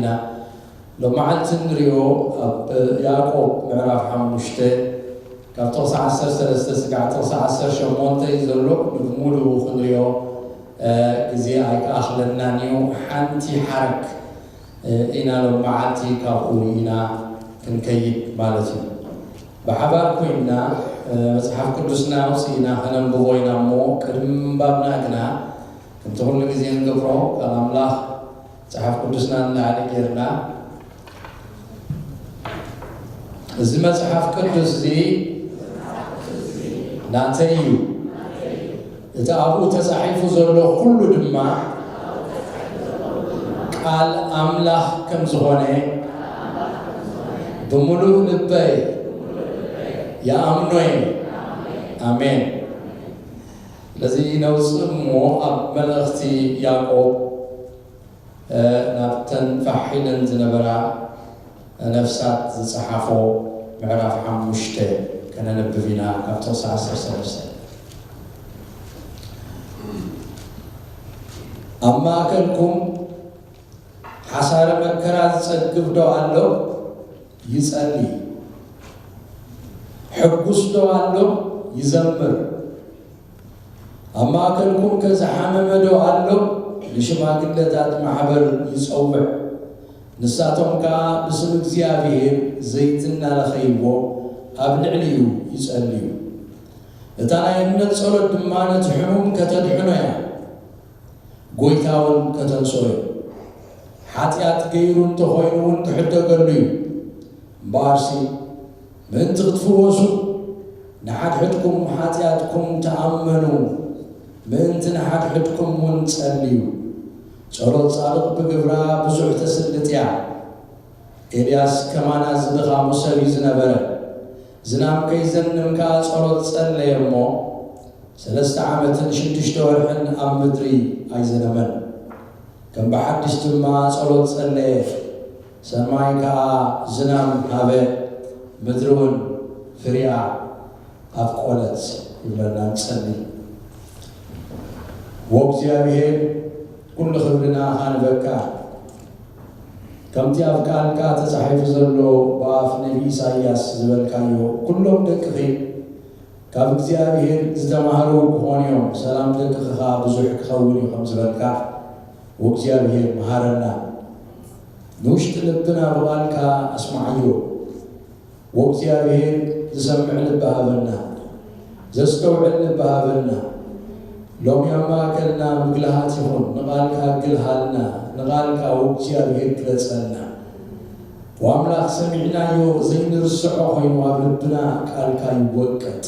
ኢና። ሎም መዓልቲ ንሪኦ ኣብ ያዕቆብ ምዕራፍ ሓሙሽተ ካብ ጥቕሲ ዓሰርተ ሰለስተ ስጋዕ ጥቕሲ ዓሰርተ ሸሞንተ እዩ ዘሎ። ንሙሉ ክንሪኦ ግዜ ኣይከኣኽለናን እዩ። ሓንቲ ሓረግ ኢና ሎም መዓልቲ ካብኡ ኢና ክንከይድ ማለት እዩ። ብሓባር ኮይንና መፅሓፍ ቅዱስና ኣውፅእና ከነንብቦ ኢና እሞ ቅድሚ ምንባብና ግና ከምቲ ኩሉ ግዜ ንገብሮ ቃል ኣምላኽ መጽሓፍ ቅዱስና ንላዕሊ ጌርና፣ እዚ መጽሓፍ ቅዱስ እዚ ናተይ እዩ፣ እቲ ኣብኡ ተጻሒፉ ዘሎ ኩሉ ድማ ቃል ኣምላኽ ከም ዝኾነ ብምሉእ ልበይ ይኣምኖ እየ። ኣሜን። ስለዚ ነውጽእ እሞ ኣብ መልእኽቲ ያዕቆብ ናብተን ፋሕ ኢለን ዝነበራ ነፍሳት ዝጸሓፎ ምዕራፍ ሓሙሽተ ከነንብብ ኢና፣ ካብ ጥቕሲ ዓሰርተ ሰለስተ። ኣብ ማእከልኩም ሓሳረ መከራ ዝጸግብ ዶ ኣሎ? ይጸሊ። ሕጉስ ዶ ኣሎ? ይዘምር። ኣብ ማእከልኩም ከ ዝሓመመ ዶ ኣሎ? ንሽማግለታት ማሕበር ይጸውዕ። ንሳቶም ከኣ ብስም እግዚኣብሔር ዘይቲ እናለኸይዎ ኣብ ልዕሊኡ ይጸልዩ። እታ ናይ እምነት ጸሎት ድማ ነቲ ሕሙም ከተድሕኖ እያ። ጎይታ እውን ከተንስኦ እዩ። ሓጢኣት ገይሩ እንተኾይኑ እውን ክሕደገሉ እዩ። እምበኣርሲ ምእንቲ ክትፍወሱ ንሓድሕድኩም ሓጢኣትኩም ተኣመኑ፣ ምእንቲ ንሓድሕድኩም እውን ጸልዩ። ጸሎት ጻድቕ ብግብራ ብዙሕ ተስልጥ እያ። ኤልያስ ከማና ዝድኻሙ ሰብ እዩ ዝነበረ። ዝናም ከይዘንም ከኣ ጸሎት ጸለየ እሞ ሰለስተ ዓመትን ሽዱሽተ ወርሕን ኣብ ምድሪ ኣይዘነመን። ከም ብሓድሽ ድማ ጸሎት ጸለየ፣ ሰማይ ከኣ ዝናም ሃበ፣ ምድሪ እውን ፍሪያ ኣብቆለት። ይብለና ንጸሊ። ወእግዚኣብሔር ኩሉ ክብሪ ንኣኻ ንበካ። ከምቲ ኣብ ቃልካ ተጻሒፉ ዘሎ ብኣፍ ነቢ ኢሳይያስ ዝበልካዮ፣ ኩሎም ደቅኺ ካብ እግዚኣብሔር ዝተማህሩ ክኾኑ እዮም፣ ሰላም ደቅኺ ኸኣ ብዙሕ ክኸውን እዩ ከም ዝበልካ፣ ወእግዚኣብሔር መሃረና። ንውሽጢ ልብና ብቓልካ ኣስማዓዮ። ወእግዚኣብሔር ዝሰምዕ ልቢ ሃበና፣ ዘስተውዕል ልቢ ሃበና። ሎሚ ኣብ ማእከልና ምግልሃት ይኹን፣ ንቓልካ ግልሃልና፣ ንቓልካ ወእግዚኣብሔር ግለጸልና። ወኣምላኽ ሰሚዕናዮ ዘይንርስዖ ኮይኑ ኣብ ልብና ቃልካ ይወቀጥ።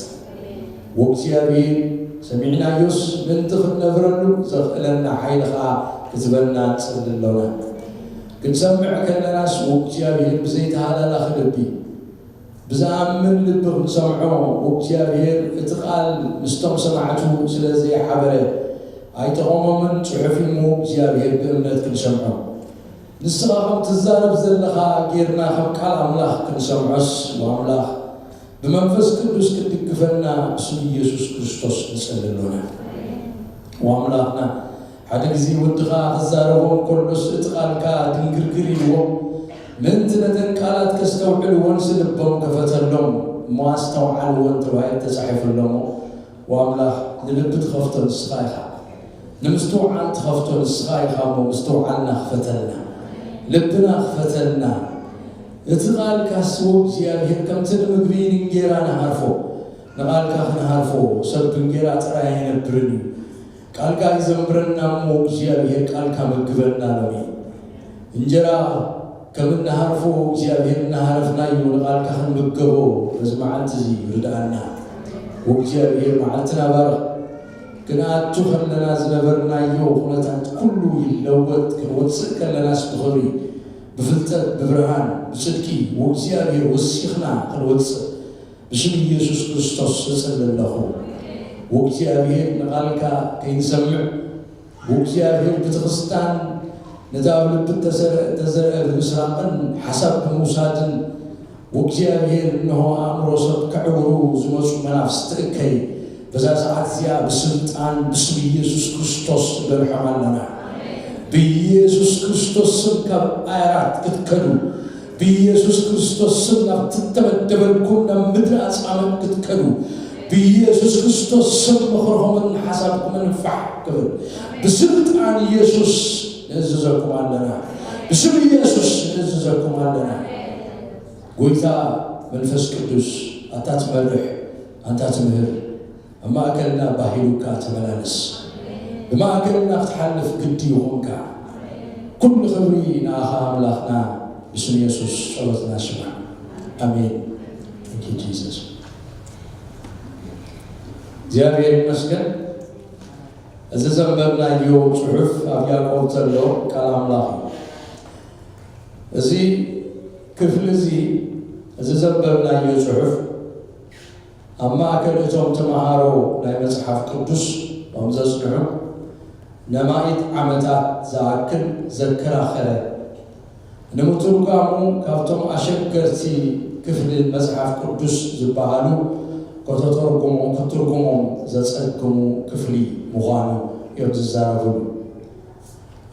ወእግዚኣብሔር ሰሚዕናዮስ ምእንቲ ክንነብረሉ ዘኽእለና ሓይሊ ኸኣ ክትበና ንጽሊ ኣሎና። ክንሰምዕ ከለናስ ወእግዚኣብሔር ብዘይተሃላላኺ ልቢ ብዝኣምን ልቢ ክንሰምዖ፣ ወእግዚኣብሔር እቲ ቃል ምስቶም ሰማዕቱ ስለ ዘይሓበረ ኣይጠቐሞምን፣ ጽሑፍ እሞ እግዚኣብሔር ብእምነት ክንሰምዖ። ንስኻ ከም ትዛረብ ዘለኻ ጌርና ከም ቃል ኣምላኽ ክንሰምዖስ፣ ወኣምላኽ ብመንፈስ ቅዱስ ክትድግፈና ብስም ኢየሱስ ክርስቶስ ንጸሊ ኣሎና። ወኣምላኽና ሓደ ግዜ ወድኻ ክዛረቦም ከሎስ እቲ ቃልካ ድንግርግር ኢልዎም፣ ምእንቲ ነተን ቃላት ከስተውዕልወንስ ልቦም ከፈተሎም፣ እሞ ኣስተውዓልወን ተባሂሉ ተጻሒፉ ኣሎ እሞ፣ ወኣምላኽ ንልቢ ትኸፍቶ ንስኻ ኢኻ፣ ንምስትውዓል ትኸፍቶ ንስኻ ኢኻ እሞ ምስትውዓልና ክፈተልና፣ ልብና ክፈተልና። እቲ ቃልካስ ወእግዚኣብሔር ከምቲ ንምግቢ ንእንጌራ ንሃርፎ፣ ንቓልካ ክንሃርፎ፣ ሰብ ብእንጌራ ጥራይ ኣይነብርን እዩ። ቃልካ ይዘምረና እሞ እግዚኣብሔር ቃልካ መግበና ሎሚ። እንጀራ ከም እንሃርፎ እግዚኣብሔር እናሃረፍናዮ ንቓልካ ክንምገቦ በዚ መዓልቲ እዚ ርድኣና። ወእግዚኣብሔር መዓልትና ባርኽ። ክንኣቱ ከለና ዝነበርናዮ ኩነታት ኩሉ ይለወጥ። ክንወፅእ ከለናስ ብኽብሪ፣ ብፍልጠት፣ ብብርሃን፣ ብጽድቂ ወእግዚኣብሔር ወሲኽና ክንወፅእ ብስም ኢየሱስ ክርስቶስ እጽሊ ኣለኹ። ወእግዚኣብሔር ንቓልካ ከይንሰምዕ፣ ወእግዚኣብሔር ቤተክርስቲያን ነቲ ኣብ ልቢ እተዘርአ፣ እተዘርአ ብምስራቕን ሓሳብ ብምውሳድን፣ ወእግዚኣብሔር እንሆ ኣእምሮ ሰብ ከዕውሩ ዝመጹ መናፍስቲ እከይ በዛ ሰዓት እዚኣ ብስልጣን ብስም ኢየሱስ ክርስቶስ ንገርሖም ኣለና። ብኢየሱስ ክርስቶስ ስም ካብ ኣራት ክትከዱ፣ ብኢየሱስ ክርስቶስ ስም ናብ ትተመደበልኩም ናብ ምድሪ ኣጻምእ ክትከዱ፣ ብኢየሱስ ክርስቶስ ስም ምኽርኹምን ሓሳብኩምን ፋሕ ክብል ብስልጣን ኢየሱስ ንእዝዘኩም ኣለና። ብስም ኢየሱስ ንእዝዘኩም ኣለና። ጎይታ መንፈስ ቅዱስ ኣታ ትመርሕ፣ ኣንታ ትምህር፣ ኣብ ማእከልና ባሂሉካ ተመላለስ። ብማእከልና ክትሓልፍ ግዲ ይኹንካ። ኩሉ ክብሪ ንኣኻ ኣምላኽና። ብስም የሱስ ጸሎትና ስማዕ። ኣሜን። Thank you, Jesus። እግዚኣብሔር ይመስገን። እዚ ዘንበብናዮ ጽሑፍ ኣብ ያዕቆብ ዘሎ ቃል ኣምላኽ እዩ። እዚ ክፍሊ እዚ፣ እዚ ዘንበብናዮ ጽሑፍ ኣብ ማእከል እቶም ተመሃሮ ናይ መጽሓፍ ቅዱስ ከም ዘጽንዑ ነማኢት ዓመታት ዝኣክል ዘከራኸረ፣ ንምትርጓሙ ካብቶም ኣሸገርቲ ክፍሊ መጽሓፍ ቅዱስ ዝበሃሉ ከተተርጉሞ-፣ ክትርጉሞም ዘጸግሙ ክፍሊ ምዃኑ እዮም ዝዛረብሉ።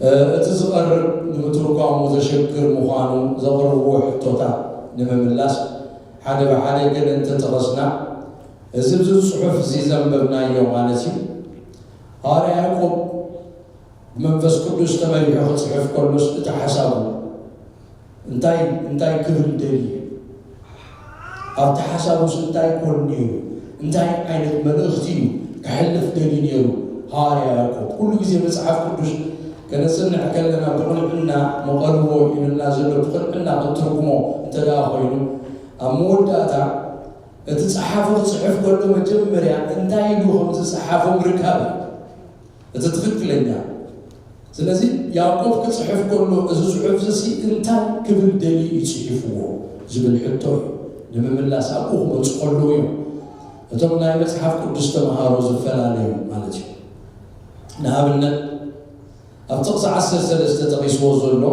እ፣ እቲ ዝቐርብ ንምትርጓሙ ዘሸግር ምዃኑ ዘቕርብዎ ሕቶታት ንምምላስ ሓደ ብሓደ ገለ እንተጠቐስና፣ እዚ ኣብዚ ጽሑፍ እዚ ዘንበብናዮ ማለት እዩ። ሃዋርያ ያዕቆብ ብመንፈስ ቅዱስ ተመሪሑ ክጽሕፍ ከሎስ እቲ ሓሳቡ እንታይ፣ እንታይ ክብል ደልዩ? ኣብቲ ሓሳቡስ እንታይ ኮን ነይሩ? እንታይ ዓይነት መልእኽቲ እዩ ከሕልፍ ደልዩ ነይሩ? ሃዋርያ ያዕቆብ ኩሉ ግዜ መጽሓፍ ቅዱስ ከነጽንዕ ከለና ብቕንዕና መቐልዎ ኢሉና ዘሎ ብቕንዕና ክንትርጉሞ እንተ ደኣ ኮይኑ፣ ኣብ መወዳእታ እቲ ጸሓፊ ክጽሕፍ ከሎ መጀመርያ እንታይ ኢሉ ከም ዝጸሓፎ ምርካብ እዩ። እቲ ትኽክለኛ። ስለዚ ያዕቆብ ክጽሕፍ ከሎ እዚ ጽሑፍ እዚ እንታይ ክብል ደልዩ እዩ ጽሒፍዎ ዝብል ሕቶ እዩ ንምምላስ ኣብኡ ክመጹ ከለዉ እዮም እቶም ናይ መጽሓፍ ቅዱስ ተምሃሮ ዝፈላለዩ ማለት እዩ። ንኣብነት ኣብ ጥቕሲ ዓሰርተ ሰለስተ ጠቒስዎ ዘሎ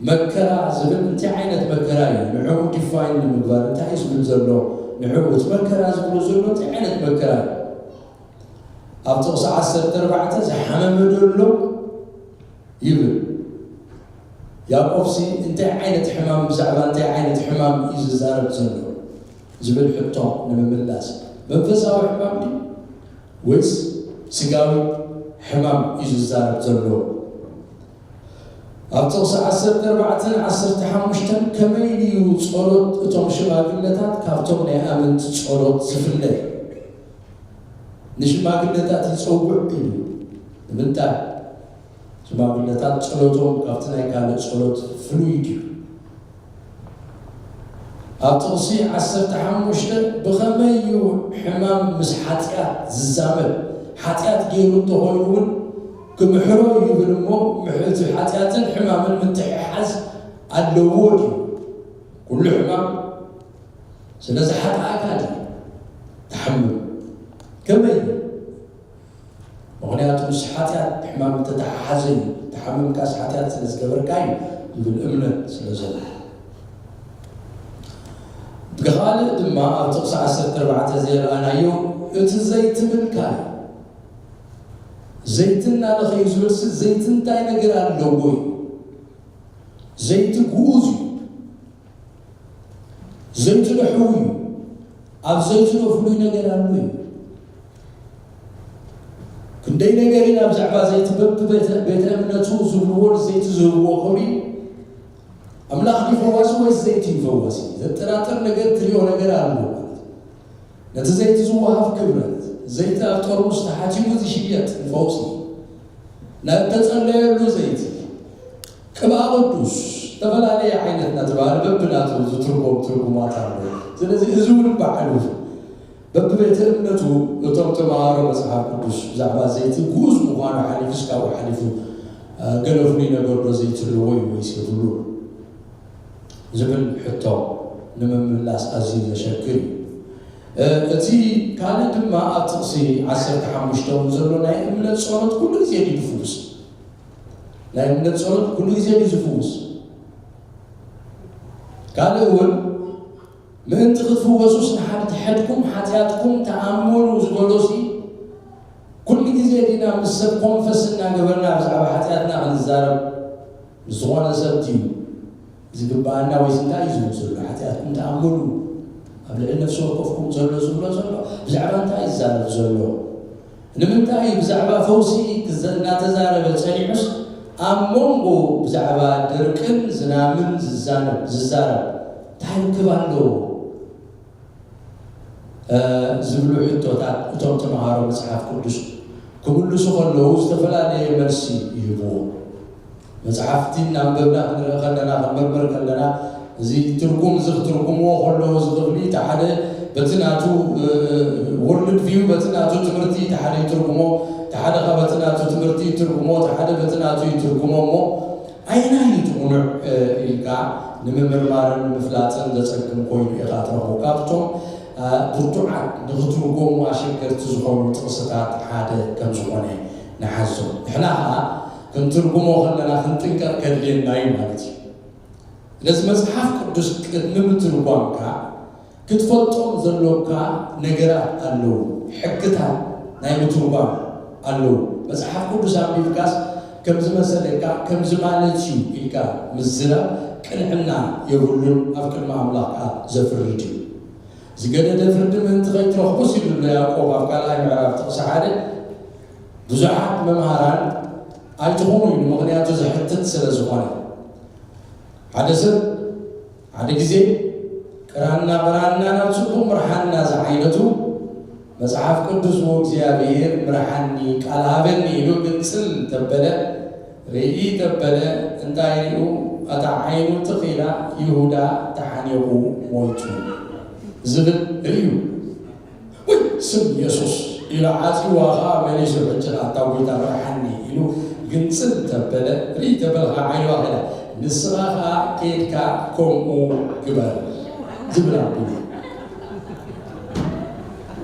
መከራ ዝብል እንታይ ዓይነት መከራ እዩ? ንዕኡ ዲፋይን ንምግባር እንታይ እዩ ዝብል ዘሎ? ንዕኡ እቲ መከራ ዝብሎ ዘሎ እንታይ ዓይነት መከራ እዩ? ኣብ ጥቕሲ ዓሰርተ ኣርባዕተ ዝሓመመ ዶ ኣሎ ይብል። ያዕቆብሲ እንታይ ዓይነት ሕማም፣ ብዛዕባ እንታይ ዓይነት ሕማም እዩ ዝዛረብ ዘሎ ዝብል ሕቶ ንምምላስ፣ መንፈሳዊ ሕማም ድዩ ወይስ ስጋዊ ሕማም እዩ ዝዛረብ ዘሎ? ኣብ ጥቕሲ ዓሰርተ ኣርባዕተን ዓሰርተ ሓሙሽተን ከመይ እዩ ጸሎት እቶም ሽማግለታት ካብቶም ናይ ኣመንቲ ጸሎት ዝፍለ? ንሽማግለታት ይጸውዕ ኢሉ። ንምንታይ? ሽማግለታት ጸሎቶም ካብቲ ናይ ካልእ ጸሎት ፍሉይ ድዩ? ኣብ ጥቕሲ ዓሰርተ ሓሙሽተ ብኸመይ እዩ ሕማም ምስ ሓጢኣት ዝዛመድ? ሓጢኣት ገይሩ እንተኾይኑ እውን ክምሕሮ ይብል እሞ፣ ምሕ-፣ እቲ ሓጢኣትን ሕማምን ምትሕሓዝ ኣለዎ ድዩ? ኩሉ ሕማም ስለ ዝሓጥኣካ ድዩ ትሓምም? ከመይ እዩ? ምኽንያቱ ምስ ሓጢኣት ሕማም እንተተሓሓዘ እዩ። ተሓምምካስ ሓጢኣት ስለ ዝገበርካ እዩ ዝብል እምነት ስለ ዘሎ። ብኻልእ ድማ ኣብ ጥቕሲ ዓሰርተ ኣርባዕተ ዘይረኣናዮ እቲ ዘይቲ ምልካይ እዩ። ዘይቲ እናለኸ እዩ ዝብልሲ ዘይቲ እንታይ ነገር ኣለዎ እዩ? ዘይቲ ግኡዝ እዩ። ዘይቲ ዶ ሕዊ እዩ? ኣብ ዘይቲ ዶ ፍሉይ ነገር ኣሎ እዩ? ክንደይ ነገር ኢና ብዛዕባ ዘይቲ በቢ ቤተ፣ ቤተ እምነቱ ዝብልዎ ንዘይቲ ዝህብዎ ክብሪ። ኣምላኽ ድዩ ፈዋሲ ወይስ ዘይቲ እዩ ፈዋሲ? ዘጠራጥር ነገር ትሪኦ ነገር ኣሎ ማለት እዩ። ነቲ ዘይቲ ዝወሃብ ክብረት፣ ዘይቲ ኣብ ጠርሙስ ተሓቲሙ ዝሽየጥ ንፈውሲ፣ ናብ ተጸለየሉ ዘይቲ፣ ቅብኣ ቅዱስ፣ ዝተፈላለየ ዓይነት እናተባህለ በብናቱ ዝትርጎም ትርጉማት ኣሎ። ስለዚ እዚ እውን ባዕሉ በብቤተ እምነቱ እቶም ተምሃሮ መጽሓፍ ቅዱስ ብዛዕባ ዘይቲ ግኡዝ ምዃኑ ሓሊፉስ ካብኡ ሓሊፉ፣ እ፣ ገለ ፍሉይ ነገር ዶ ዘይቲ ኣለዎ እዩ ወይስ የብሉን? ዝብል ሕቶ ንምምላስ ኣዝዩ ዘሸግር እዩ። እ፣ እቲ ካልእ ድማ ኣብ ጥቕሲ ዓሰርተ ሓሙሽተ እውን ዘሎ ናይ እምነት ጸሎት ኩሉ ግዜ ድዩ ዝፍውስ? ናይ እምነት ጸሎት ኩሉ ግዜ ድዩ ዝፍውስ? ካልእ እውን ምእንቲ ክትፍወሱስ ንሓድሕድኩም ሓጢኣትኩም ተኣመኑ ዝበሎሲ ኩሉ ግዜ ድና ምስ ሰብ ኮንፈስ እናገበርና ብዛዕባ ሓጢኣትና ክንዛረብ ምስ ዝኾነ ሰብ ድዩ ዝግብኣና? ወይስ እንታይ እዩ ዝብል ዘሎ? ሓጢኣትኩም ተኣመኑ፣ ኣብ ልዕሊ ነፍሲ ወከፍኩም ዘሎ ዝብሎ ዘሎ ብዛዕባ እንታይ ይዛረብ ዘሎ? ንምንታይ እዩ ብዛዕባ ፈውሲ ክዘ-፣ እናተዛረበ ጸኒሑስ ኣብ መንጎ ብዛዕባ ደርቅን ዝናምን ዝዛረብ ዝዛረብ እንታይ ርክብ ኣለዎ? እ፣ ዝብሉ ሕቶታት እቶም ተምሃሮ መጽሓፍ ቅዱስ ክምልሱ ከለዉ ዝተፈላለየ መልሲ ይህብዎ። መጽሓፍቲ እናንበብና ክንርኢ ከለና፣ ክንምርምር ከለና፣ እዚ ትርጉም እዚ ክትርጉምዎ ከለዉ፣ እዚ ክፍሊ እቲ ሓደ በቲ ናቱ፣ እ፣ ወርልድ ቪው፣ በቲ ናቱ ትምህርቲ እቲ ሓደ ይትርጉሞ፣ እቲ ሓደ ኸ በቲ ናቱ ትምህርቲ ይትርጉሞ፣ እቲ ሓደ በቲ ናቱ ይትርጉሞ። እሞ ኣየናይ እዩ እቲ ቅኑዕ፣ እ፣ ኢልካ ንምምርማርን ንምፍላጥን ዘጸግም ኮይኑ ኢኻ ትረኽቦ። ካብቶም፣ እ፣ ብርቱዓት ንኽትርጎሙ ኣሸገርቲ ዝኾኑ ጥቕስታት ሓደ ከም ዝኾነ ንሓዞ። ንሕና ኸኣ ክንትርጉሞ ከለና ክንጥንቀቕ ከድልየና እዩ ማለት እዩ። ስለዚ መጽሓፍ ቅዱስ ቅድሚ ምትርጓምካ ክትፈልጦም ዘሎካ ነገራት ኣለዉ። ሕግታት ናይ ምትርጓም ኣለዉ። መጽሓፍ ቅዱስ ኣንቢብካስ ከምዚ መሰለካ፣ ከምዚ ማለት እዩ ኢልካ ምዝራብ ቅንዕና የብሉን፣ ኣብ ቅድሚ ኣምላኽ ከኣ ዘፍርድ እዩ። ዝገደደ ፍርዲ ምእንቲ ከይትረኽቡስ ኢሉ ኣሎ ያዕቆብ ኣብ ካልኣይ ምዕራፍ ጥቕሲ ሓደ፣ ብዙሓት መምሃራን ኣይትኹኑ ኢሉ፣ ምኽንያቱ ዘሕትት ስለ ዝኾነ። ሓደ ሰብ ሓደ ግዜ ቅራና ቅራና ናብ ጽቡቕ ምርሓና ዝዓይነቱ መጽሓፍ ቅዱስ፣ "ዎ እግዚኣብሔር ምርሓኒ፣ ቃል ሃበኒ" ኢሉ ግንጽል ተበለ። ርኢ ተበለ፣ እንታይ ሪኡ? እታ ዓይኑ ትኽ ኢላ፣ ይሁዳ ተሓኒቑ ሞይቱ ዝብል ርእዩ። ወይ ስም የሱስ ኢሉ ዓጺዋ ኸዓ መሊሱ፣ ሕጂ ኸዓ እታ ጎይታ ምርሓኒ ኢሉ ግንጽል ተበለ። ርኢ ተበለ ኸዓ ዓይንዋ ኸዳ፣ ንስኻ ኸዓ ኬድካ ከምኡ ግበር ዝብል ኣቢሉ።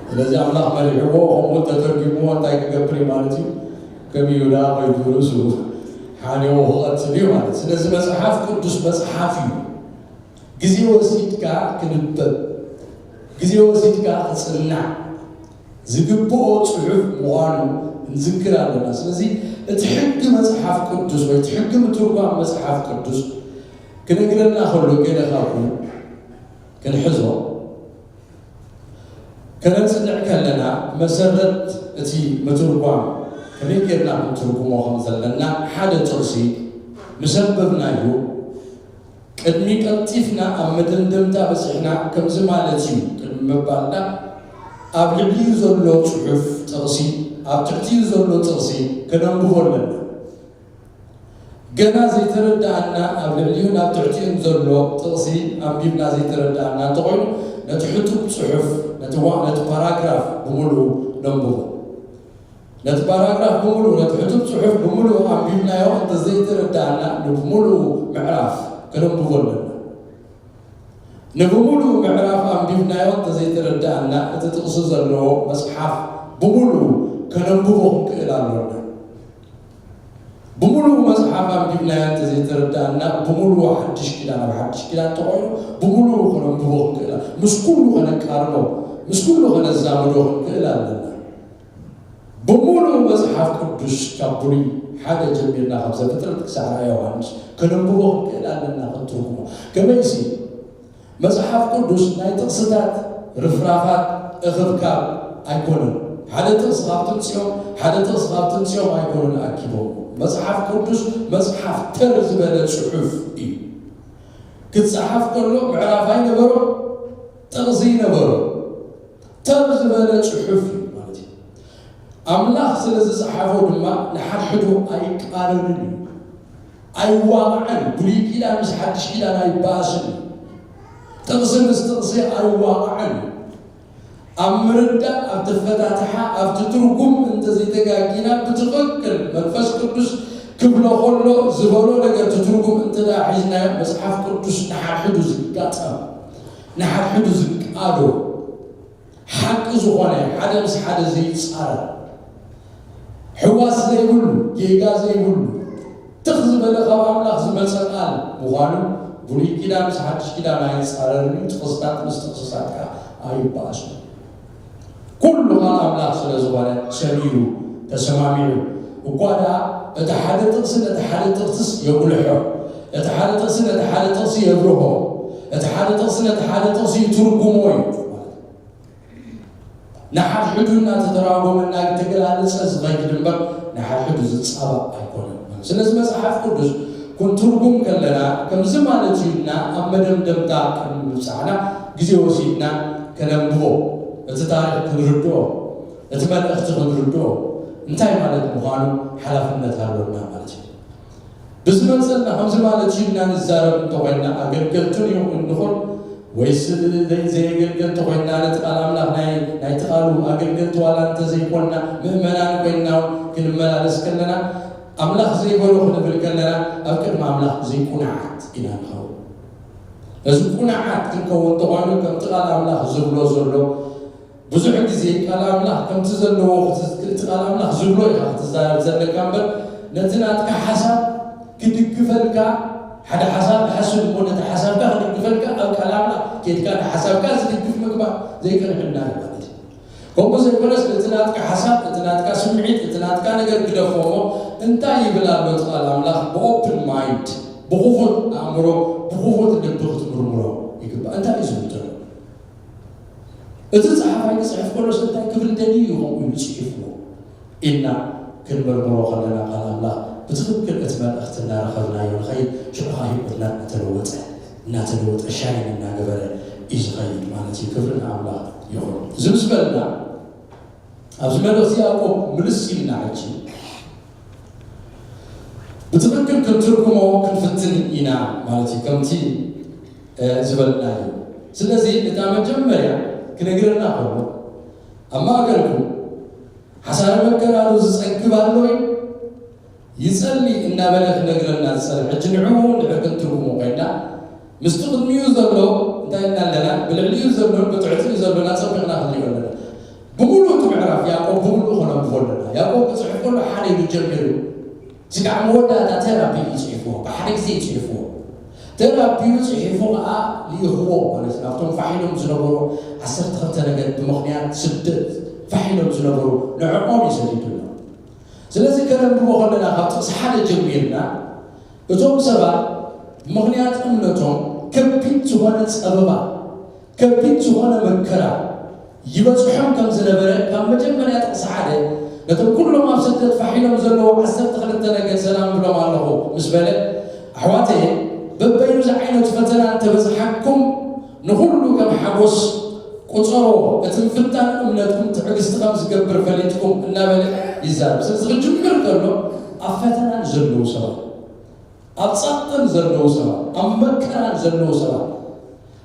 ስለዚ ኣምላኽ መሪሕዎ፣ ከምኡ ተተርጉምዎ እንታይ ክገብር እዩ ማለት እዩ? ከም ይሁዳ ከይዱ ርእሱ ሓኒቑ ክቐትል እዩ ማለት። ስለዚ መጽሓፍ ቅዱስ መጽሓፍ እዩ። ግዜ ወሲድካ ክንበብ፣ ግዜ ወሲድካ ክጽናዕ ዝግብኦ ጽሑፍ ምዃኑ ክንዝክር ኣለና። ስለዚ እቲ ሕጊ መጽሓፍ ቅዱስ ወይ እቲ ሕጊ ምትርጓም መጽሓፍ ቅዱስ ክነግረና ከሎ ገለ ካብኡ ክንሕዞ ከነጽንዕ ከለና መሰረት እቲ ምትርጓም ከመይ ጌርና ክንትርጉሞ ከም ዘለና ሓደ ጥቕሲ ምስ ኣንበብናዮ ቅድሚ ቀልጢፍና ኣብ መደምደምታ በጺሕና፣ ከምዚ ማለት እዩ ቅድሚ ምባልና፣ ኣብ ልዕሊኡ ዘሎ ጽሑፍ ጥቕሲ፣ ኣብ ትሕቲኡ ዘሎ ጥቕሲ ከነንብቦ ኣለና። ገና ዘይተረድኣና፣ ኣብ ልዕሊኡን ኣብ ትሕቲኡን ዘሎ ጥቕሲ ኣንቢብና ዘይተረድኣና እንተኾይኑ፣ ነቲ ሕጡብ ጽሑፍ፣ ነቲ ዋ-፣ ነቲ ፓራግራፍ ብምሉኡ ነንብቦ። ነቲ ፓራግራፍ ብምሉኡ፣ ነቲ ሕቱብ ጽሑፍ ብምሉኡ ኣንቢብናዮ እንተ ዘይተረድኣና፣ ንብምሉኡ ምዕራፍ ከነንብቦ ኣለና። ንብምሉኡ ምዕራፍ ኣንቢብናዮ እንተ ዘይተረድኣና፣ እቲ ጥቕሲ ዘለዎ መጽሓፍ ብምሉኡ ከነንብቦ ክንክእል ኣሎና። ብምሉኡ መጽሓፍ ኣንቢብናዮ እንተ ዘይተረድኣና፣ ብምሉኡ ሓድሽ ኪዳን፣ ኣብ ሓድሽ ኪዳን እንተኾይኑ፣ ብምሉኡ ከነንብቦ ክንክእል፣ ምስ ኩሉ ከነቃርኖ፣ ምስ ኩሉ ከነዛምዶ ክንክእል ኣለና። ብምሉኡ መጽሓፍ ቅዱስ ካብ ብሉይ ሓደ ጀሚርና ካብ ዘፍጥረት ክሳዕ ራእየ ዮሃንስ ከነንብቦ ክንክእል ኣለና፣ ክንትርጉሞ። ከመይሲ መጽሓፍ ቅዱስ ናይ ጥቕስታት ርፍራፋት እኽብካብ ኣይኮነን። ሓደ ጥቕሲ ካብ ትምጽኦም፣ ሓደ ጥቕሲ ካብ ትምጽኦም ኣይኮነን ኣኪቦም። መጽሓፍ ቅዱስ መጽሓፍ ተር ዝበለ ጽሑፍ እዩ። ክጸሓፍ ከሎ ምዕራፍ ኣይነበሮ፣ ጥቕሲ ይነበሮ። ተር ዝበለ ጽሑፍ እዩ ማለት እዩ። ኣምላኽ ስለ ዝጸሓፎ ድማ ንሓድሕዱ ኣይቃረንን እዩ። ኣይዋቕዐን። ብሉይ ኪዳን ምስ ሓድሽ ኪዳን ኣይበኣስን እዩ። ጥቕሲ ምስ ጥቕሲ ኣይዋቕዐን እዩ። ኣብ ምርዳእ፣ ኣብ ተፈታትሓ፣ ኣብቲ ትርጉም እንተዘይተጋጊና ብትኽክል መንፈስ ቅዱስ ክብሎ ከሎ ዝበሎ ነገር እቲ ትርጉም እንተ ደኣ ሒዝናዮ መጽሓፍ ቅዱስ ንሓድሕዱ ዝጋጠም፣ ንሓድሕዱ ዝቃዶ፣ ሓቂ ዝኾነ፣ ሓደ ምስ ሓደ ዘይጻረር፣ ሕዋስ ዘይብሉ፣ ጌጋ ዘይብሉ፣ ትኽ ዝበለ ካብ ኣምላኽ ዝመጸ ቃል ምዃኑ ብሉይ ኪዳን ምስ ሓድሽ ኪዳን ኣይጻረርን እዩ። ጥቕስታት ምስ ጥቕስታት ከኣ ኣይበኣሱን። ኩሉ ቃል ኣምላኽ ስለ ዝኾነ ሰሚሩ ተሰማሚዑ እኳ ደኣ፣ እቲ ሓደ ጥቕሲ ነቲ ሓደ ጥቕስስ የጉልሖ፣ እቲ ሓደ ጥቕሲ ነቲ ሓደ ጥቕሲ የብርሆ፣ እቲ ሓደ ጥቕሲ ነቲ ሓደ ጥቕሲ ይትርጉሞ እዩ። ንሓድሕዱ እናተተራጎመ እናተገላለጸ ዝኸይድ እምበር፣ ንሓድሕዱ ዝጻባእ ኣይኮነን። ስለዚ መጽሓፍ ቅዱስ ኩን ትርጉም ከለና፣ ከምዚ ማለት እዩ ኢልና ኣብ መደምደምታ ቅድሚ ምብጻሕና፣ ግዜ ወሲድና ከነንብቦ፣ እቲ ታሪኽ ክንርድኦ፣ እቲ መልእኽቲ ክንርድኦ፣ እንታይ ማለት ምዃኑ ሓላፍነት ኣለና ማለት እዩ። ብዝመጸና ከምዚ ማለት እዩ ኢልና ንዛረብ እንተኾይንና፣ ኣገልገልቱን ይኹን ንኹን፣ ወይስ ዘይ-፣ ዘየገልገልቲ ኮይንና፣ ነቲ ቃል ኣምላኽ ናይ፣ ናይቲ ቃሉ ኣገልገልቲ ዋላ እንተዘይኮንና፣ ምእመናን ኮይንና እውን ክንመላለስ ከለና፣ ኣምላኽ ዘይበሎ ክንብል ከለና፣ ኣብ ቅድሚ ኣምላኽ ዘይቁናዓት ኢና ንኸውን። ነዚ ቁናዓት ክንከውን እንተኾይኑ፣ ከምቲ ቃል ኣምላኽ ዝብሎ ዘሎ፣ ብዙሕ ግዜ ቃል ኣምላኽ ከምቲ ዘለዎ፣ እቲ ቃል ኣምላኽ ዝብሎ ኢኻ ክትዛረብ ዘለካ እምበር፣ ነቲ ናትካ ሓሳብ ክድግፈልካ፣ ሓደ ሓሳብ ክሓስብ እሞ፣ ነቲ ሓሳብካ ክድግፈልካ፣ ኣብ ቃል ኣምላኽ ኬድካ፣ ንሓሳብካ ዝድግፍ ምግባር ዘይቅንዕና እዩ ማለት እዩ። ከምኡ ዘይኮነስ፣ ነቲ ናትካ ሓሳብ፣ እቲ ናትካ ስምዒት፣ እቲ ናትካ ነገር ግደፎ እሞ፣ እንታይ ይብል ኣሎ እቲ ቃል ኣምላኽ? ብኦፕን ማይንድ፣ ብኽፉት ኣእምሮ፣ ብኽፉት ልቢ ክትምርምሮ ይግባእ። እንታይ እዩ ዝብል ዘሎ? እቲ ጸሓፋይ ክጽሕፍ ከሎስ እንታይ ክብል ደልዩ እዩ ከምኡ ኢሉ ጽሒፍዎ? ኢልና ክንምርምሮ ከለና፣ ቃል ኣምላኽ ብትኽክል እቲ መልእኽቲ እናረኸብናዮ ንኸይድ፣ ሽዑ ከኣ ህይወትና እናተለወጠ፣ እናተለወጠ፣ ሻይን እናገበረ እዩ ዝኸይድ ማለት እዩ። ክብሪ ንኣምላኽ ይኹን። እዚ ምስ በልና፣ ኣብዚ መልእኽቲ ያዕቆብ ምልስ ኢልና ሕጂ ብትኽክል ክንትርጉሞ ክንፍትን ኢና ማለት እዩ። ከምቲ፣ እ፣ ዝበልናዮ። ስለዚ እታ መጀመርያ ክነግረና ከሎ፣ ኣብ ማእከልኩም ሓሳረ መከራ ዶ ዝጸግብ ኣሎ እዩ? ይጸሊ እናበለ ክነግረና ዝጸንሐ። ሕጂ ንዕኡ እንድሕር ክንትርጉሞ ኮይንና፣ ምስቲ ቅድሚኡ ዘሎ እንታይ ኢልና ኣለና? ብልዕሊኡ ዘሎን ብትሕቲኡ ዘሎን ኣጸቢቕና ክንሪኦ ኣለና። ብምሉእ እቲ ምዕራፍ ያዕቆብ ብምሉእ ከነንብቦ ኣለና። ያዕቆብ ክጽሕፍ ከሎ ሓደ ኢሉ ጀሚሩ፣ ስጋዕ መወዳእታ ቴራፒ እዩ ጽሒፍዎ፣ ብሓደ ግዜ እዩ ጽሒፍዎ። ቴራፒኡ ጽሒፉ ከኣ ልኢኽዎ ማለት እዩ። ናብቶም ፋሕ ኢሎም ዝነበሩ ዓሰርተ ክልተ ነገድ ብምኽንያት ስደት ፋሕ ኢሎም ዝነበሩ ንዕኦም እዩ ሰዲዱሎም። ስለዚ ከነንብቦ ከለና ካብ ጥቕሲ ሓደ ጀሚርና፣ እቶም ሰባት ብምኽንያት እምነቶም ከቢድ ዝኾነ ጸበባ፣ ከቢድ ዝኾነ መከራ ይበጽሖም ከም ዝነበረ ካብ መጀመርያ ጥቕሲ ሓደ፣ ነቶም ኩሎም ኣብ ስደት ፋሕ ኢሎም ዘለዉ ዓሰርተ ክልተ ነገድ ሰላም እብሎም ኣለኹ ምስ በለ፣ ኣሕዋተየ፣ በበይኑ ዝዓይነቱ ፈተና እንተበጽሓኩም ንኹሉ ከም ሓጎስ ቁጸሮ፣ እቲ ምፍታን እምነትኩም ትዕግስቲ ከም ዝገብር ፈሊጥኩም እናበለ ይዛረብ። ስለዚ ክጅምር ከሎ ኣብ ፈተናን ዘለዉ ሰባት፣ ኣብ ጸቕጥን ዘለዉ ሰባት፣ ኣብ መከራን ዘለዉ ሰባት፣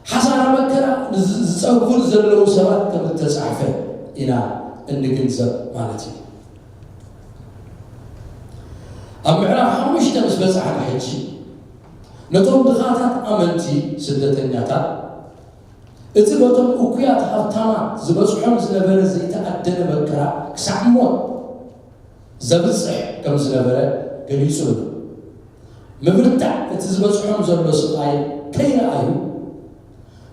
ሓሳረ መከራ ንዝ-፣ ዝጸግቡን ዘለዉ ሰባት ከም እተጻሕፈ ኢና እንግንዘብ ማለት እዩ። ኣብ ምዕራፍ ሓሙሽተ ምስ በጻሕና ሕጂ፣ ነቶም ድኻታት ኣመንቲ ስደተኛታት፣ እቲ በቶም እኩያት ሃብታማት ዝበጽሖም ዝነበረ ዘይተኣደነ መከራ ክሳዕ ሞት ዘብጽሕ ከም ዝነበረ ገሊጹ ኣሎ። ምብርታዕ እቲ ዝበጽሖም ዘሎ ስቓይ ከይረኣዩ፣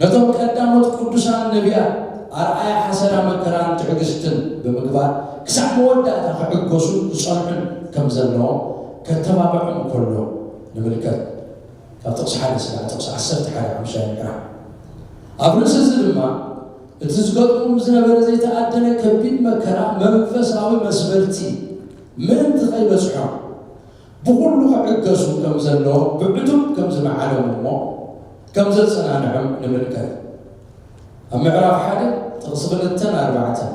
ነቶም ቀዳሞት ቅዱሳን ነቢያት ኣርኣያ ሓሰራ መከራን ትዕግስትን ብምግባር፣ ክሳዕ መወዳእታ ክዕገሱን ክጸንዑን ከም ዘለዎም ከተባብዖም ከሎ ንምልከት። ካብ ጥቕሲ ሓደ ስጋዕ ጥቕሲ ዓሰርተ ሓደ ሓሙሻይ ምዕራፍ። ኣብ ርእሲ እዚ ድማ፣ እቲ ዝገጥሞም ዝነበረ ዘይተኣደነ ከቢድ መከራ መንፈሳዊ መስበርቲ ምእንቲ ከይበጽሖም፣ ብኹሉ ክዕገሱ ከም ዘለዎም ብዕቱብ ከም ዝመዓሎም እሞ ከም ዘጸናንዖም ንምልከት። ኣብ ምዕራፍ ሓደ ጥቕሲ ክልተን ኣርባዕተን፣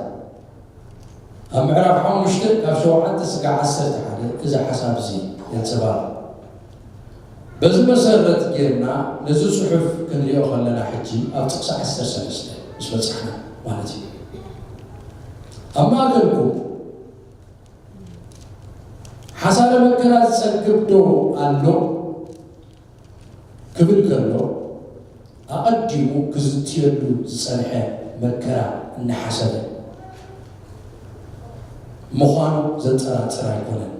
ኣብ ምዕራፍ ሓሙሽተ ካብ ሸውዓተ ስጋዕ ዓሰርተ ሓደ እዚ ሓሳብ እዚ የንጸባርቕ። በዚ መሰረት ጌርና ነዚ ጽሑፍ ክንሪኦ ከለና፣ ሕጂ ኣብ ጥቕሲ ዓሰርተ ሰለስተ ምስ በጻሕና ማለት እዩ። ኣብ ማእከልኩም ሓሳረ መከራ ዝጸግብ ዶ ኣሎ? ክብል ከሎ፣ ኣቐዲሙ ክዝትየሉ ዝጸንሐ መከራ እናሓሰበ ምዃኑ ዘጠራጥር ኣይኮነን።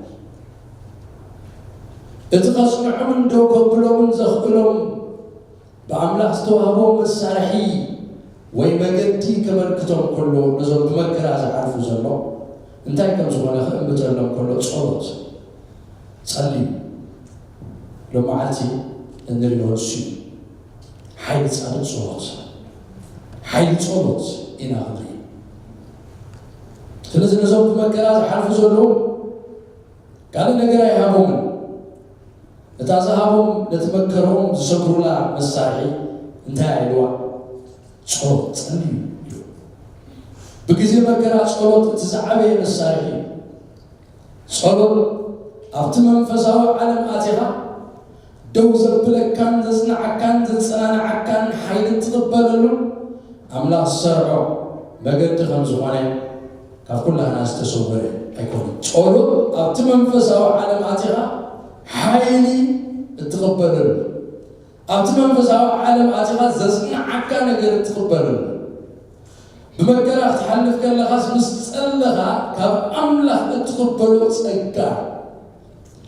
እቲ ከጽንዖምን ደው ከብሎምን ዘኽእሎም ብኣምላኽ ዝተዋህቦም መሳርሒ ወይ መገዲ ከመልክቶም ከሎ፣ ነዞም ብመከራ ዝሓልፉ ዘሎ እንታይ ከም ዝኾነ ክእምተሎም ከሎ ጸሎት ጸልዩ። ሎመዓልቲ እንሪኦ ንሱ እዩ። ሓይሊ ጻድቕ ጸሎት፣ ሓይሊ ጸሎት ኢና ክንርኢ። ስለዚ ነዞም ብመከራ ዝሓልፉ ዘለዉ ካልእ ነገር ኣይሃቦምን። እታ ዝሃቦም ነቲ መከርኦም ዝሰግሩላ መሳርሒ እንታይ ኢልዋ? ጸሎት ጸልዩ ኢሉ። ብግዜ መከራ ጸሎት እቲ ዝዓበየ መሳርሒ እዩ። ጸሎት ኣብቲ መንፈሳዊ ዓለም ኣቲኻ ደው ዘብለካን ዘጽንዓካን ዘጸናንዓካን ሓይሊ እትቕበለሉ ኣምላኽ ዝሰርዖ መገዲ ከም ዝኾነ ካብ ኩላህና ዝተሰወረ ኣይኮነን። ጸሎት ኣብቲ መንፈሳዊ ዓለም ኣቲኻ ሓይሊ እትቕበለሉ፣ ኣብቲ መንፈሳዊ ዓለም ኣቲኻ ዘጽንዓካ ነገር እትቕበለሉ፣ ብመከራ ክትሓልፍ ከለኻስ ምስ ጸለኻ ካብ ኣምላኽ እትቕበሎ ጸጋ፣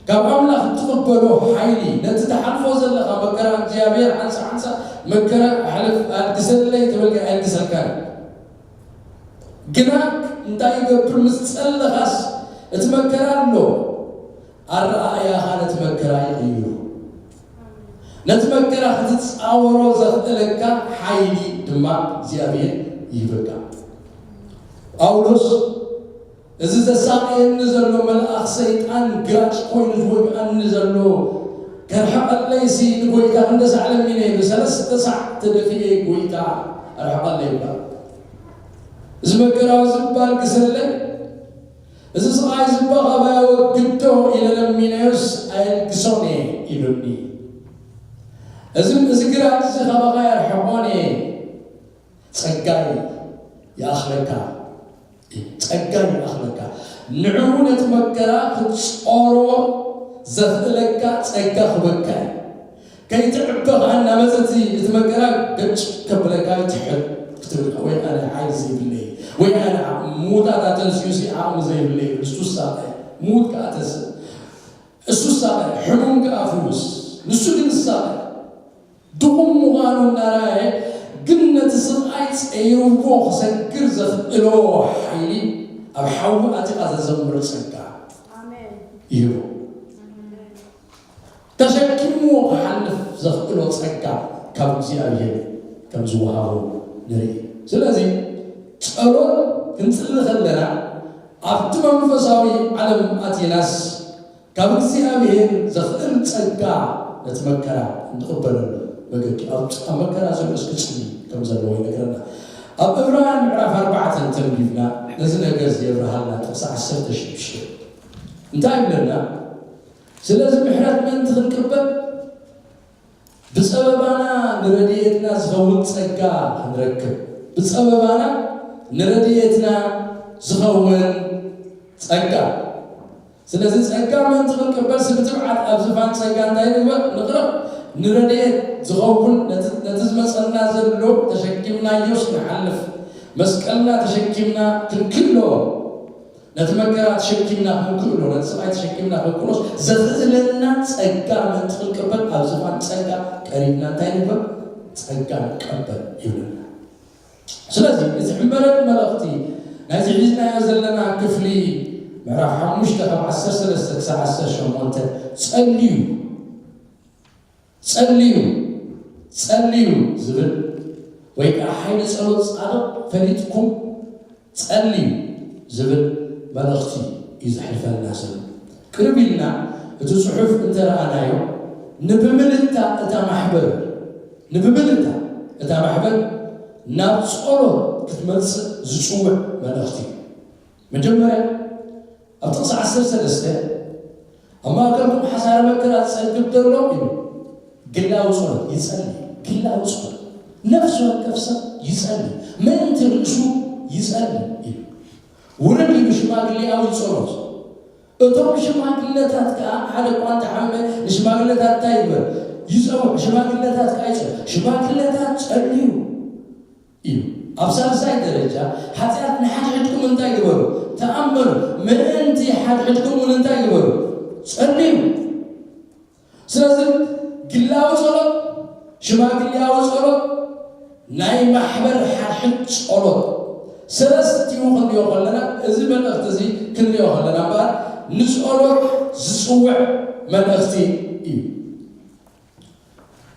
ካብ ኣምላኽ እትቕበሎ ሓይሊ፣ ነቲ ትሓልፎ ዘለኻ መከራ እግዚኣብሔር ሓንሳ ሓንሳ መከራ ኣሕልፍ ኣልግሰለይ ተበልካ ኣየልግሰልካን። ግና እንታይ ይገብር? ምስ ጸለኻስ እቲ መከራ ኣሎ፣ ኣረኣእያኻ ነቲ መከራ ይቕይሮ። ነቲ መከራ ክትጻወሮ ዘኽእለካ ሓይሊ ድማ እግዚኣብሔር ይህበካ። ጳውሎስ እዚ ዘሳቕየኒ ዘሎ መልኣኽ ሰይጣን ግራጭ ኮይኑ ዝወግኣኒ ዘሎ ከርሕቐለይሲ ንጎይታ ክንደሳዕ ለሚነ ኢሉ ሰለስተ ሳዕ ተደፊኤ ጎይታ ኣርሕቐለይ እባ። እዚ መከራዊ ዝባል ግሰለይ፣ እዚ ስቓይ ዝባ ካባይ ኣወግዶ ኢለ ለሚነዮስ ኣየልግሶን እየ ኢሉኒ። እዚ እዚ ግራጭ እዚ ካባኻ የርሕቖን እየ። ጸጋይ ይኣኽለካ፣ ጸጋይ ይኣኽለካ። ንዕኡ ነቲ መከራ ክትጾሮ ዘኽእለካ ጸጋ ክበካ እዩ። ከይትዕበ ኸኣ እናመጸ እቲ መከራ ገጭ ከብለካ እዩ። ትሕት ክትብል ወይ ኣነ ሓይሊ ዘይብለይ ወይ ኣነ ምዉታት ኣተንስዩሲ ዓቕሚ ዘይብለይ እዩ። ንሱ ሳቐ፣ ምዉት ከኣ ተስእ፣ እሱ ሳቐ፣ ሕሙም ከኣ ፍውስ፣ ንሱ ግን ሳቐ። ድኹም ምዃኑ እናረኣየ ግን ነቲ ስቓይ ጸይርዎ ክሰግር ዘኽእሎ ሓይሊ ኣብ ሓዊ ኣቲኻ ዘዘምር ጸጋ ይህቦ። ተሸኪምዎ ክሓልፍ ዘኽእሎ ጸጋ ካብ እግዚኣብሔር ከም ዝወሃቦ ንርኢ። ስለዚ ጸሎት ክንጽሊ ከለና ኣብቲ መንፈሳዊ ዓለም ኣቲናስ ካብ እግዚኣብሔር ዘኽእል ጸጋ ነቲ መከራ እንቕበለሉ መገዲ ኣብ ኣብ መከራ ዘሎ እስኪ ጽሊ ከም ዘለዎ ይነግረና። ኣብ ዕብራውያን ምዕራፍ ኣርባዕተ እንተንቢብና ነዚ ነገር እዚ የብርሃልና። ጥቕሲ ዓሰርተ ሽዱሽተ እንታይ ይብለና? ስለዚ ምሕረት ምእንቲ ክንቅበል ብጸበባና ንረድኤትና ዝኸውን ጸጋ ክንረክብ፣ ብጸበባና ንረድኤትና ዝኸውን ጸጋ። ስለዚ ጸጋ ምእንቲ ክንቅበልሲ ብትብዓት ኣብ ዝፋን ጸጋ እንታይ ንግበር? ንቕረብ። ንረድኤት ዝኸውን ነቲ ነቲ ዝመጸና ዘሎ ተሸኪምናዮስ ንሓልፍ። መስቀልና ተሸኪምና ክንክሎ ነቲ መከራ ተሸኪምና ክንክእሎ፣ ነቲ ስቓይ ተሸኪምና ክንክእሎስ ዘኽእለና ጸጋ ምእንቲ ክንቅበል ኣብ ዝፋን ጸጋ ቀሪብና እንታይ ንግበር? ጸጋ ንቀበል ይብለና። ስለዚ እዚ ሕመረት መልእኽቲ ናይዚ ሒዝናዮ ዘለና ክፍሊ ምዕራፍ ሓሙሽተ ካብ ዓሰርተ ሰለስተ ክሳብ ዓሰርተ ሸሞንተ ጸልዩ፣ ጸልዩ፣ ጸልዩ ዝብል ወይ ከዓ ሓይሊ ጸሎት ጻድቕ ፈሊጥኩም ጸልዩ ዝብል መልእኽቲ እዩ ዘሕልፈልና ዘሎ። ቅርብ ኢልና እቲ ጽሑፍ እንተረኣናዮ ንብምልእታ እታ ማሕበር፣ ንብምልእታ እታ ማሕበር ናብ ጸሎት ክትመጽእ ዝጽውዕ መልእኽቲ እዩ። መጀመርያ ኣብ ጥቕሲ ዓሰርተ ሰለስተ ኣብ ማእከልኩም ሓሳረ መከራ ዝጸግብ ዘሎ ኢሉ ግላዊ ጸሎት ይጸሊ። ግላዊ ጸሎት ነፍሲ ወከፍ ሰብ ይጸሊ፣ ምእንቲ ርእሱ ይጸሊ ኢሉ። ውርድ ኢሉ ሽማግሌያዊ ጸሎት። እቶም ሽማግለታት ከኣ ሓደ እኳ እንተሓመ ንሽማግለታት እንታይ ይግበር? ይጸውዕ። ሽማግለታት ከኣ ይጸውዕ። ሽማግለታት ጸልዩ እዩ። ኣብ ሳልሳይ ደረጃ ሓጢኣት ንሓድሕድኩም እንታይ ግበሩ? ተኣመኑ። ምእንቲ ሓድሕድኩም እውን እንታይ ግበሩ? ጸልዩ። ስለዚ ግላዊ ጸሎት፣ ሽማግሌያዊ ጸሎት፣ ናይ ማሕበር ሓድሕድ ጸሎት፣ ሰለስቲኡ ክንሪኦ ከለና፣ እዚ መልእኽቲ እዚ ክንሪኦ ከለና እምበኣር፣ ንጸሎት ዝጽውዕ መልእኽቲ እዩ።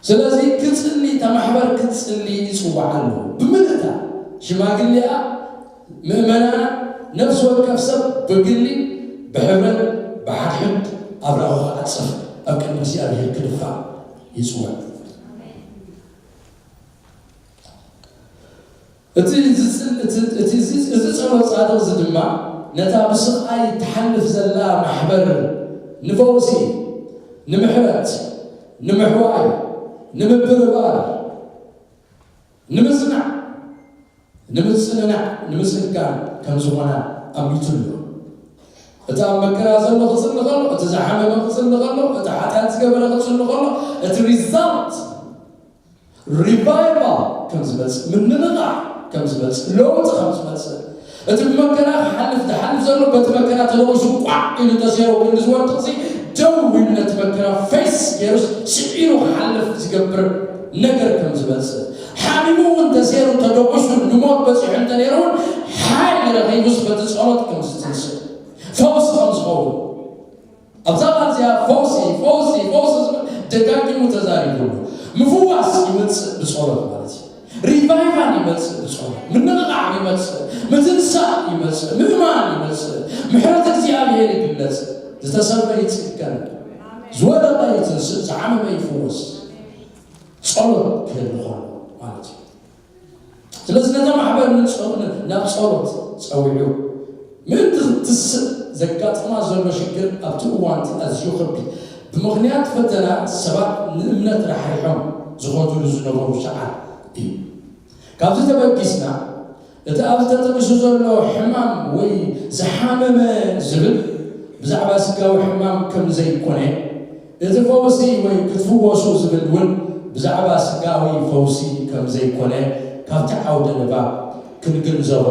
ስለዚ ክጽሊ፣ እታ ማሕበር ክትጽሊ ይጽዋዕ ኣሎ። ብምልእታ ሽማግሌኣ፣ ምእመናና፣ ነፍሲ ወከፍ ሰብ ብግሊ፣ ብሕብረት፣ ብሓድሕድ ኣብራኹ ክዓጽፍ፣ ኣብ ቅድሚ እግዚኣብሔር ክድፋእ ይጽውዕ። እቲ ዝጽል-፣ እቲ፣ እቲ፣ እዚ፣ እዚ ጸሎት ጻድቕ እዚ ድማ ነታ ብስቓይ ትሓልፍ ዘላ ማሕበር ንፈውሲ፣ ንምሕረት፣ ንምሕዋይ፣ ንምብርባር፣ ንምጽናዕ፣ ንምጽንናዕ፣ ንምጽጋን ከም ዝኾና ኣሚቱ ኣሎ። እቲ ኣብ መከራ ዘሎ ክጽሊ ከሎ፣ እቲ ዝሓመመ ክጽሊ ከሎ፣ እቲ ሓጢኣት ዝገበረ ክጽሊ ከሎ፣ እቲ ሪዛልት ሪቫይቫል ከም ዝመጽእ፣ ምንቕቓዕ ከም ዝመጽእ፣ ለውጢ ከም ዝመጽእ፣ እቲ ብመከራ ክሓልፍ፣ ዝሓልፍ ዘሎ በቲ መከራ ተለዊሱ ቋዕ ኢሉ ተሰይሩ ክንዲ ዝወድቕ እዚ ደው ኢሉ ነቲ መከራ ፌስ ገይሩስ ስዒሩ ክሓልፍ ዝገብር ነገር ከም ዝመጽእ፣ ሓሚሙ እውን ተሰይሩ ተደቑሱ ንሞት በጺሑ እንተነይሩ እውን ሓይሊ ረኺቡስ በቲ ጸሎት ከም ዝትንስእ፣ ፈውሲ ከም ዝኸውን፣ ኣብዛ ቃል እዚኣ ፈውሲ፣ ፈውሲ፣ ፈውሲ ዝብል ደጋጊሙ ተዛሪቡ ኣሎ። ምፍዋስ ይመጽእ ብጸሎት ማለት እዩ። ሪቫይቫል ይመጽእ ብጸሎት። ምንቕቓዕ ይመጽእ። ምትንሳእ ይመጽእ። ምእማን ይመጽእ። ምሕረት እግዚኣብሔር ይግለጽ። ዝተሰብረ ይጽገን። ዝወደቐ ይትንስእ። ዝሓመመ ይፍወስ። ጸሎት ክህሉ ከሎ ማለት እዩ። ስለዚ ነታ ማሕበር ንጸ-፣ ናብ ጸሎት ጸዊዑ ምእንቲ ክትስእ ዘጋጥማ ዘሎ ሽግር ኣብቲ እዋን እቲ ኣዝዩ ከቢድ ብምኽንያት ፈተና ሰባት ንእምነት ራሕሪሖም ዝኸድሉ ዝነበሩ ሰዓት እዩ። ካብዚ ተበጊስና እቲ ኣብዚ ተጠቂሱ ዘሎ ሕማም ወይ ዝሓመመ ዝብል ብዛዕባ ስጋዊ ሕማም ከም ዘይኮነ፣ እቲ ፈውሲ ወይ ክትፍወሱ ዝብል እውን ብዛዕባ ስጋዊ ፈውሲ ከም ዘይኮነ ካብቲ ዓውደ ንባብ ክንግንዘቦ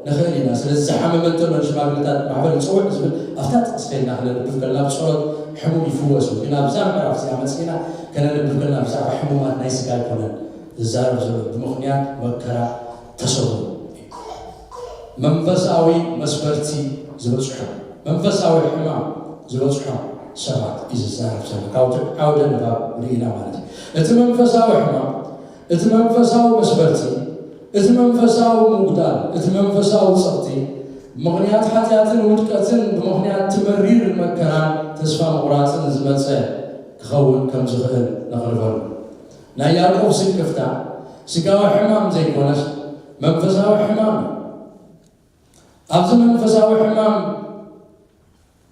ንኽእል ኢና። ስለዚ ዝሓመመ እንተሎ ንሽማግለታት ማሕበር ይጽውዕ ዝብል ኣብታ ጥቕሲ ከይድና ክነንብብ ከለና ብጸሎት ሕሙም ይፍወስ እዩ። ግን ኣብዛ ምዕራፍ እዚኣ መጺእና ከነንብብ ከለና ብዛዕባ ሕሙማት ናይ ስጋ ኣይኮነን ዝዛረብ ዘሎ፣ ብምኽንያት መከራ ተሰብሩ። መንፈሳዊ መስበርቲ ዝበጽሖ፣ መንፈሳዊ ሕማም ዝበጽሖ ሰባት እዩ ዝዛረብ ዘሎ። ካብቲ ዓውደ ንባብ ርኢና ማለት እዩ። እቲ መንፈሳዊ ሕማም፣ እቲ መንፈሳዊ መስበርቲ፣ እቲ መንፈሳዊ ምጉዳል፣ እቲ መንፈሳዊ ጸቕጢ፣ ብምኽንያት ሓጢኣትን ውድቀትን፣ ብምኽንያት እቲ መሪር መከራን ተስፋ ምቑራጽን ዝመጸ ክኸውን ከም ዝኽእል ነቕርበሉ። ናይ ያዕቆብ ስክፍታ ስጋዊ ሕማም ዘይኮነስ መንፈሳዊ ሕማም እዩ። ኣብዚ መንፈሳዊ ሕማም፣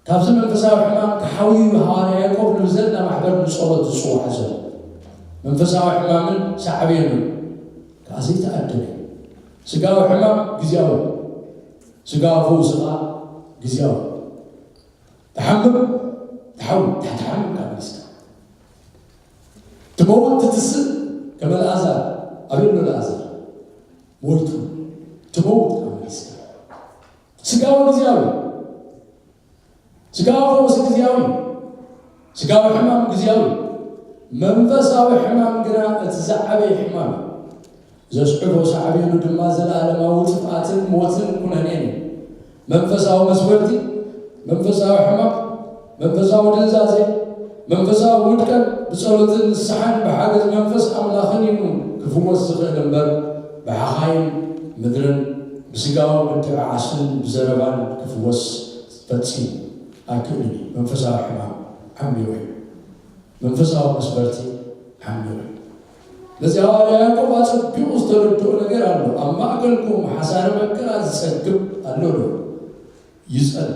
ካብዚ መንፈሳዊ ሕማም ክሓውዩ ሃዋርያ ያዕቆብ ንብዘላ ማሕበር ንጸሎት ዝጽዋዕ ዘሎ። መንፈሳዊ ሕማምን ሳዕቤኑን ከኣ ዘይተኣደነ እዩ። ስጋዊ ሕማም ግዝያዊ፣ ስጋዊ ፈውሲ ከኣ ግዝያዊ። ትሓምም፣ ትሓው-፣ ትሓምም ካብ ሚስካ። ትመውት ትትስእ ከም ኣልኣዛር። ኣበይ ኣሎ ኣልኣዛር? ሞይቱ። ትመውት ካብ ሚስካ። ስጋዊ ግዝያዊ። ስጋዊ ፈውሲ ግዝያዊ። ስጋዊ ሕማም ግዝያዊ። መንፈሳዊ ሕማም ግና እቲ ዝዓበየ ሕማም እዩ። ዘስዕቦ ሳዕቤኑ ድማ ዘለኣለማዊ ጥፍኣትን ሞትን ኩነኔን እዩ። መንፈሳዊ መስበርቲ፣ መንፈሳዊ ሕማም፣ መንፈሳዊ ድንዛዜ፣ መንፈሳዊ ውድቀት ብጸሎትን ንስሓን ብሓገዝ መንፈስ ኣምላኽን እዩ ክፍወስ ዝኽእል እምበር፣ ብሓኻይም ምድርን ብስጋዊ ምድዕዓስን ብዘረባን ክፍወስ ፈጺሙ ኣይክእልን እዩ። መንፈሳዊ ሕማም ዓሚቑ እዩ። መንፈሳዊ መስበርቲ ዓሚቑ እዩ። ነዚ ሃዋርያ ያዕቆብ ኣጸቢቑ ዝተረድኦ ነገር ኣሎ። ኣብ ማእከልኩም ሓሳረ መከራ ዝጸግብ ኣሎ ዶ? ይጸሊ።